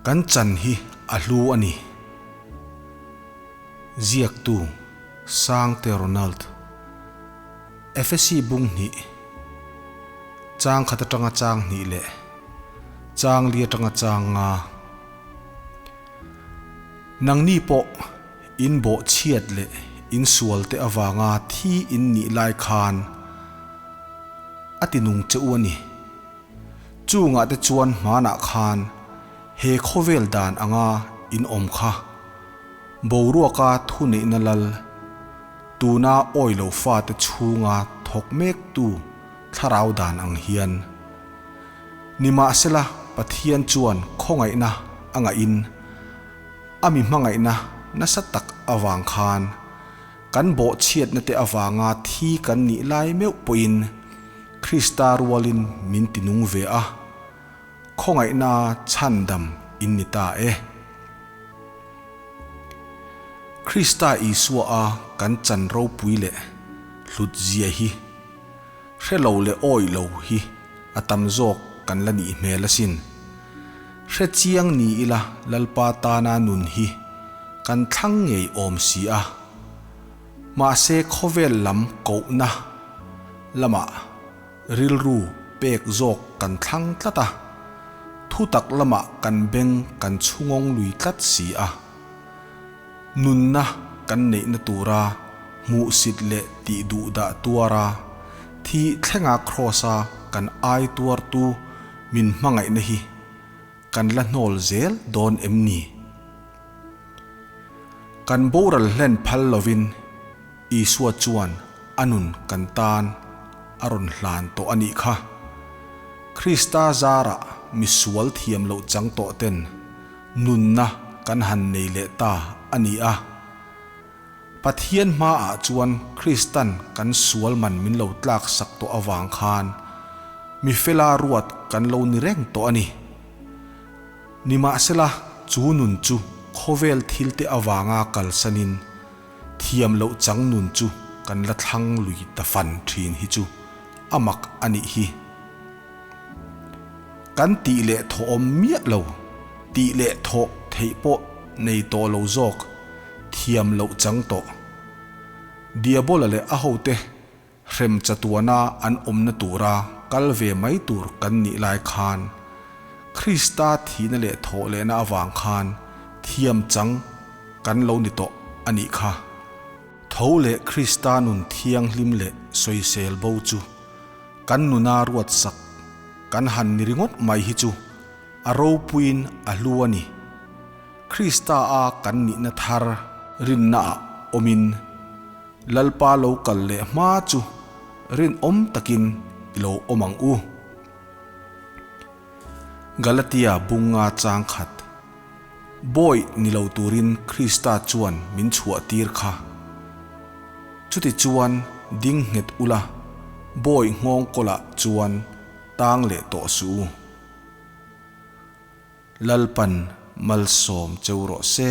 Kan chan hi a hlu a ni. Ziaktu, Sangte Ronald. Efesi bung hnih, chang khat atanga chang hnih leh chang li atanga chang nga. Nangni pawh in bawh chhiat leh in sual te avanga thi in nih lai khan a ti nung che u a ni. Chungah te chuan hmanah khan he khawvel dan anga in awm kha boruaka thuneihna lal, tuna awi lo fate chhunga thawk mektu thlarau dan ang hian. Nimahsela Pathian chuan khawngaihna a ngahin a mi hmangaihna nasa tak avang khan kan bawhchhiatna te avanga thi kan nih lai meuh pawhin Krista rualin min ti nung ve a, khawngaihna chhandam in ni ta e. Krista Isua a kan chan ropui leh hlut zia hi hre lo leh awih lo hi a tam zawk kan la nih hmel asin. Hre chiang ni ila Lalpa tana nun hi kan thlang ngei awm si a. Mahse khawvel lam kohna lamah rilru pek zawk kan thlang tlat a, thutak lamah kan beng kan chhungawng lui tlat si a. Nunna kan neihna tura hmuhsit leh tih duh dah tuara thi thlenga Kraws-a kan ai tuartu min hmangaihna hi kan la hnawl zel dawn em ni? Kan boral hlen phal lovin Isua chuan a nun kan tan a rawn hlan tawh a nih kha. Krista zarah misual thiam loh chang tawh ten nunna kan han nei leh ta a ni a. Pathian hmaah chuan Kristan kan sual man min lo tlak sak tawh avang khan mi fela ruat kan lo ni reng tawh a ni. Nimahsela chu nun chu khawvel thilte avanga kalsanin thiam loh chang nun chu kan la thlang lui ta fan thin hi chu a mak a nih hi. Kan tih leh thawh awm miah lo, tih leh thawh theih pawh nei tawh lo zawk, thiam loh chang tawh. Diabola leh a hote hrem chatuana an awmna tura kal ve mai tur kan nih lai khan, Krista thihna leh thawh lehna avang khan thiam chang kan lo ni tawh a nih kha. Tho leh Krista nun thianghlim leh sawisel bo chu kan nuna ruatsak kan han ni ringawt mai hi chu a ropuiin a hlu a ni. Krista a kan nihna thar rinnaah awmin Lalpa lo kal leh hma chu rinawm takin i lo awm ang u. Galatia bunga chang khat Bawi ni lo turin Krista chuan min chhuah tir kha. Chuti chuan ding nghet ula, bawi nghawng kawlah chuan tang leh tawh suh u. Lalpan malsawm cheu rawh se.